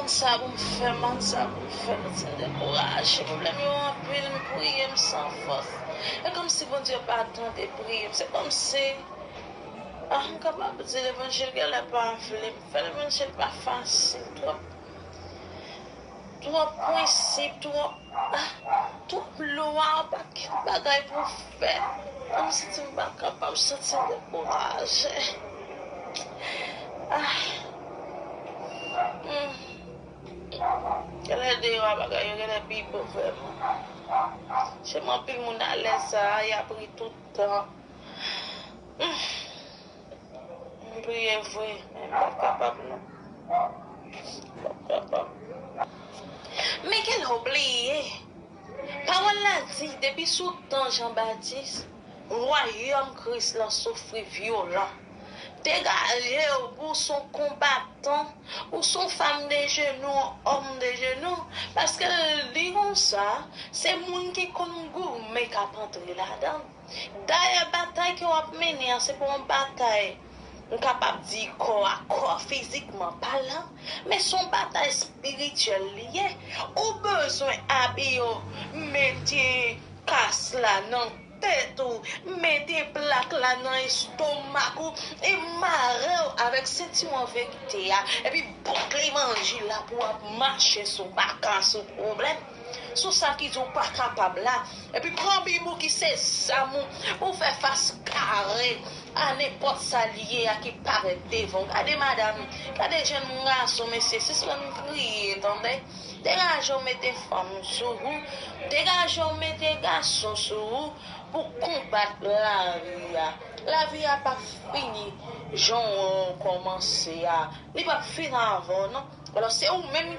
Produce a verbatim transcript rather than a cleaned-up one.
Sa pou m fè, man, sa pou m fè, m santi m dekouraje. Pwoblèm yo anpil, m priye, m san fòs. E kòmsi Bondye pa tande priye m. Se kòmsi, ah, m kapab di levanjil genlè pa vle m fè. Levanjil pa fasil, twòp, twòp prensip, twòp, ah, twòp lwa, yon pakèt bagay pou fè. M santi m pa kapab, m santi m dekouraje. Ah. Hmm. Genlè deyò a bagay yo genlè pi bon vrèman. Chèm anpil moun alèz sa a, y ap ri tout tan. Hmm. M priye vre, men m p ap kapab non. M p ap kapab. Men genlè w bliye. Pawòl la di, depi sou tan Jan Batis, wayòm Kris lan soufri vyolan. Degaje w pou w s on konbatan, ou s on fanm de jenou, on òm de jenou, paske li konsa, se moun ki konn goumen k ap antre ladan l. Dayè, batay ke w ap mennen an, se pa yon batay, m kapab di, kò a kò, fizikman palan, men s on batay espirityèl li ye. Ou bezwen abiye w, mete kas la nan tèt ou, mete plak la nan estomak ou, e mare w avèk sentiwon verite a, epi bout levanjil la pou w ap mache sou baka, sou pwoblèm, sou sa ki di w pa kapab la, epi pran Bib ou ki se zam ou pou w fè fas kare a nenpòt sa li ye a ki parèt devan w. Gade madanm, gade jèn gason, mesye, sispann kriye, tande. Degaje w mete fanm sou ou, degaje w mete gason sou ou pou konbat lavi a. Lavi a p ap fini jan w kòmanse a. Li p ap fin avè w non. Alò, se ou menm